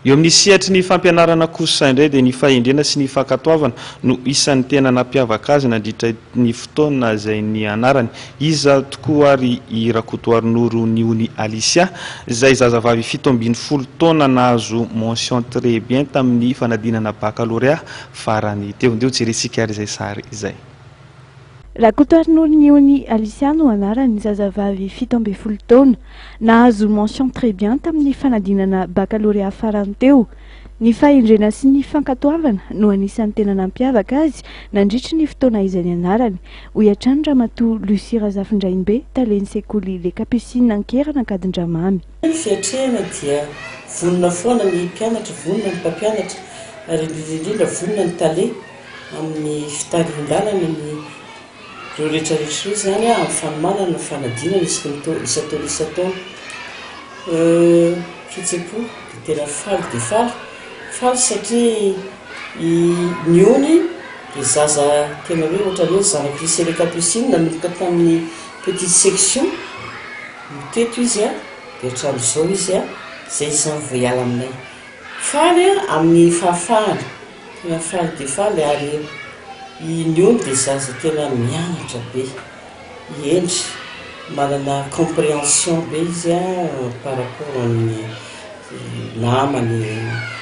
Eo amin'ny sehatry ny fampianarana kosa indray dia ny fahendrena sy ny fankatoavana no isan'ny tena nampiavaka azy nandritra ny fotoana izay nianarany. Iza tokoa ary i Rakotoarinoro Niony Alicia, izay zazavavy 17 taona nahazo mention très bien tamin'ny fanadinana bakalorea farany teo. Ndeha hojerentsika ary izay sary izay. Rakotoarinoro Niony Alicia no anarany, zazavavy 17 taona. Nahazo mention très bien tamin'ny fanadinana bakalorea farany teo. Ny fahendrena sy ny fankatoavana no anisan'ny tena nampiavaka azy nandritry ny fotoana izay nianarany, hoy hatrany Ramatoa Lucie Razafindrainibe, talen'ny sekoly Les Capucines Ankerana Ankadindramamy. Ny fiatrehana dia vonona foana ny mpianatra, vonona ny mpampianatra ary indrindra indrindra vonona ny tale amin'ny fitarihin-dalana ny ireo rehetra rehetra ireo izany amin'ny fanomanana ny fanadinana isaky ny taona isan-taona isan-taona. Fihetsem-po dia tena faly dia faly, faly satria i Niony dia zaza tena hoe ohatran'ny hoe zanaky lycée Les Capucines nanomboka tamin'ny petite section no teto izy dia hatramin'izao izy izay izy izany vao hiala aminay. Faly amin'ny fahafahana. Tena faly dia faly ary i Niony dia zaza tena mianatra be, hendry, manana compréhension be izy par rapport amin'ny namany,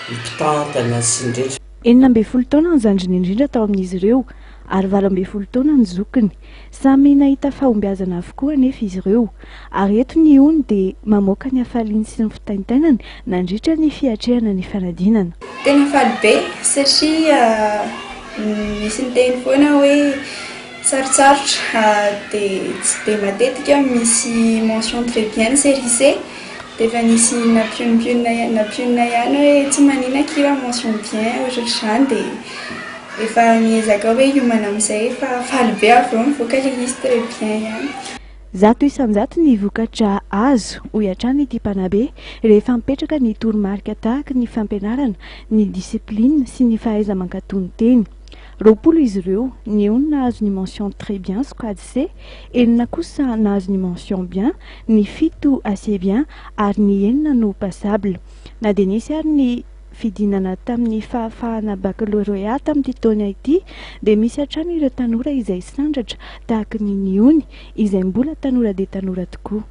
ny mpitantana sy ny rehetra. 16 taona ny zandriny indrindra tao amin'izy ireo ary 18 taona ny zokiny. Samy nahita fahombiazana avokoa anefa izy ireo. Ary eto ny ony dia mamoaka ny hafaliany sy ny fitaintainany nandritra ny fiatrehana ny fanadinana. Tena faly be satria misy miteny foana hoe sarotsarotra dia tsy dia matetika misy mention très bien ny série C dia efa nisy nampionompionona nampionona ihany hoe tsy maninona akia raha mention bien ohatrohatr'izany dia Efa miezaka hoe hiomana amin'izay fa faly be avy eo mivoaka ilay izy très bien ihany. 100% ny vokatra azo, hoy hatrany ity mpanabe, rehefa mipetraka ny toromarika tahaky ny fampianarana, ny discipline sy ny fahaiza-mankatò ny teny. 20 izy ireo, ny eo no nahazo ny mention très bien sokajy C, enina kosa nahazo ny mention bien, ny fito assez bien ary ny enina no passable. Na dia nisy ary ny. Fidinana tamin'ny fahafahana baccalauréat tamin'ity taona ity dia misy hatrany ireo tanora izay sandratra tahaka ny Niony izay mbola tanora dia tanora tokoa.